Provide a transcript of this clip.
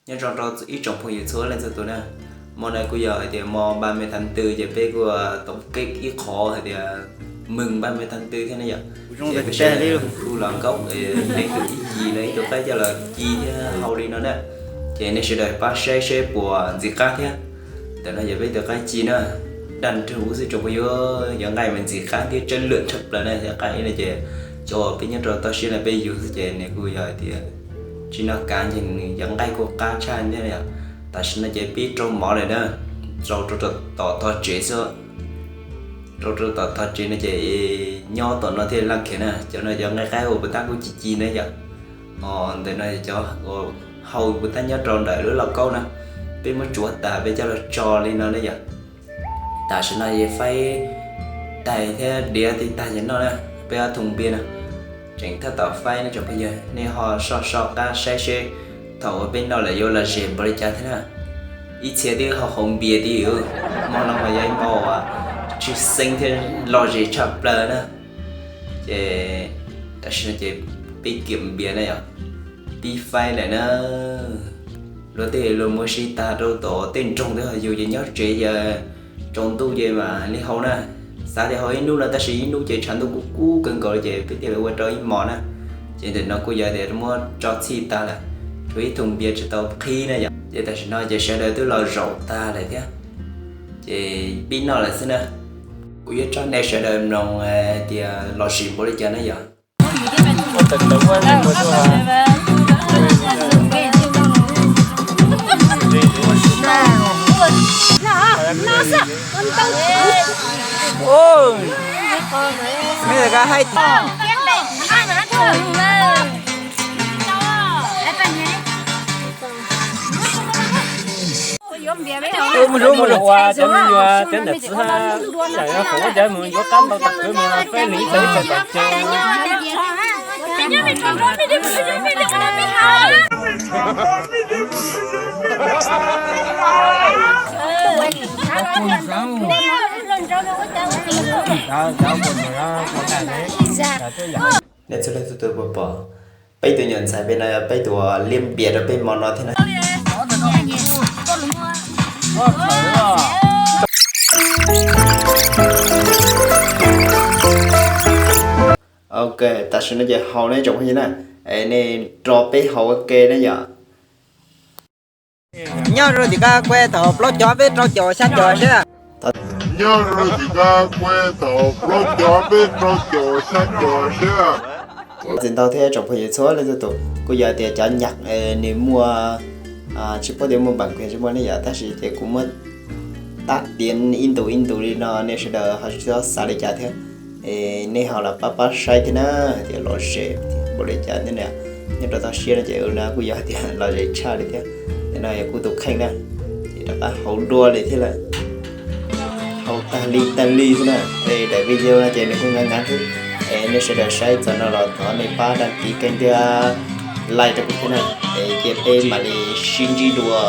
Nyob zoo rau ib tsoom phooj ywg txhua leej txhua tus na. Hmo no kuj yog hais tias hmo ba me tháng tư ces peb kuj tổng kết ib qho hais tias mừng ba mươi tháng tư thiab ne yom. Ces peb sawv daws kuj los nkaum leej twg ib ci no ib tug qaib coj los ci thiab hau li no na. Ces nej sawv daws pab saib seb puas ntxim qab thiab. Ntawm no yog peb tus qaib ci na, daj nrug xwb tsoom phooj ywg, yog nqaij mas ntxim qab thiab chất lượng tshaj plaws na. Yog qaib no ces cov peb nyob rau toj siab no peb yug xwb ces nws kuj yog hais tias tsis noj kav ces nws yog nqaij kuj qab tshaj thiab yom. Tam sim no ces pib rau mov lawm na, rau rau tom tog tsev xwb. Rau rau tom tog tsev no ces nyob tom no thiaj laj khiav na. Cov no cov nqaij qaib uas puas tab kuj ci ci na yom. Ho ntawm no cov uas hau puas tab nyob rau ntawm lub lauj kaub na, peb muab tsuav tas peb coj los tso li no ne yom. Tam sim no ces faib tais thiab diav tij tag ces noj na, peb ob thoo npias na tseem tab tom faib ne tsoom phooj ywg, nej ho so so qab saib seb thaum uas peb noj lawm yuav lom zem npaum li cas thiab na. Ib txhia twb haus haus npias tid, hmo no mas yog ib hmo uas tshwj xeeb thiab lom zem tshaj plaws na. Ces tam sim no ces peb kiam npias na yom, pib faib lawm na. Luag tej luag mus ua si tag rau tom tej nroog tej ho yus ces nyob tsev ces tsaus ntuj ces mam li haus na. Xav tias haus ib hnub no tab sis ib hnub ces tshav ntuj kub kub kawg nkaus li ces peb thiaj li ua rau ib hmos na. Ces ntawm no kuj yog tias muab tso txhij tag lawm, tshuav ib thoo npias tsis tau qhib na yom. Ces tam sim no ces sawv daws twb los zaum tag lawm thiab, ces pib noj lawm xwb na. Kuv yuav tso nej sawv daws mloog hais tias lom zem npaum li cas na yom. Mus zoo mus zoo ua cov me nyuam cov ntawm txiv hab, tam yuav foom ua cov mus yuav qab ntau tas kwv mus peb nws ib txhais ib txhais tom ces. Nej txhua leej txhua tus puas pom peb tus nyuam ntxhais peb no yog peb tus uas liab npias rau peb hmo no thiab na. Ok, tam sim no ces haus ne tsoom phooj ywg na, es nej nrog peb haus ua ke ne yom. Nyob rau tim kab kueb thaum plaub caug peb rau caum xya caum seb. Nyob rau tim kab kueb thaum plaub caug peb rau caum xya caum seb. Txiv ntau thiab tsoom phooj ywg txhua leej txhua tus, kuj yog tias cov nyaj nws muaj tsis paub tias muaj npam kwiag tsis muaj ne yom, tab sis ces kuv muab tab tias ib ntus ib ntus li no nej sawv daws ho tsis txhob xav li cas thiab. Es nej ho los pab pab saib thiab na, hais tias lom zem npaum li cas thiab na. Nyob rau toj siab no ces no kuj yog hais tias lom zem tshaj li thiab. Nim no yog kuv tus kheej na, ces rov qab haus dua li thiab lawm. Haus tag li tag li xwb na. Es daim video no ces nws kuj ngov ngov xwb. Es nej sawv daws saib txog no los thov nej pab đăng ký kênh thiab like rau kuv thiab na. Es cia peb mam li sib ntsib dua.